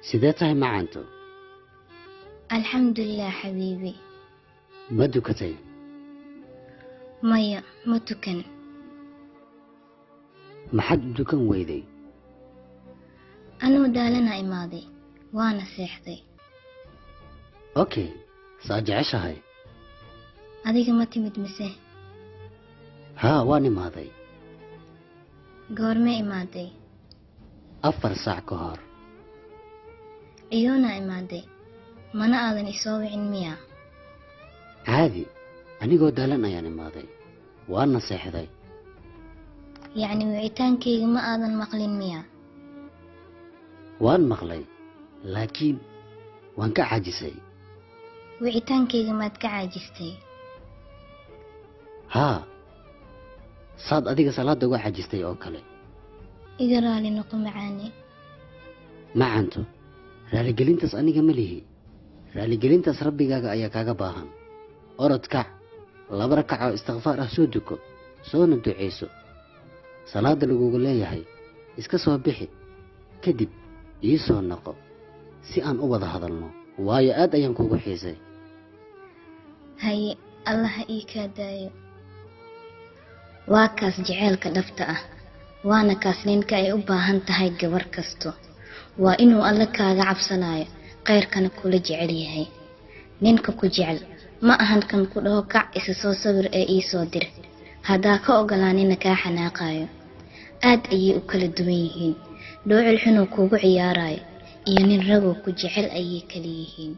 Sidee tahay, macaanto? Alxamdulilah, xabiibi. Ma dukatay? Maya, ma tukan. Maxaad u dukan weyday? Anuu daalana imaaday, waana seexday. Okay, saa jeceshahay. Adiga ma timid mise? Haa, waan imaaday. Goormee imaaday? 4 saac ka hor. Ciyoonaa imaaday, mana aadan isoo wicin miya? Caadi, anigoo daalan ayaan imaaday, waana seexday. Yacni wicitaankayga ma aadan maqlin miya? Waan maqlay, laakiin waan ka caajisay. Wicitaankayga maad ka caajistay? Haa, saad adiga salaadda uga caajistay oo kale. Iga raali noqo, macaane. Macanto, raaligelintaas aniga ma lihi. Raaligelintaas Rabbigaaga ayaa kaaga baahan. Orod kac, laba rakac oo istikfaar ah soo duko, soona ducayso. Salaada lagugu leeyahay iska soo bixi, kadib ii soo noqo si aan u wada hadalno, waayo aad ayaan kuugu xiisay. Haye, Allaha ii kaa daayo. Waa kaas jaceylka dhabta ah, waana kaas ninka ay u baahan tahay gabar kasto. Waa inuu Alle kaaga cabsanayo, khayrkana kula jecel yahay. Ninka ku jecel ma ahan kan ku dhaho "Kac, isa soo sawir ee ii soo dir," haddaa ka ogolaanina kaa xanaaqayo. Aad ayay u kala duwan yihiin dhoocil xunuu kugu ciyaarayo iyo nin ragoo ku jecel ayay kala yihiin.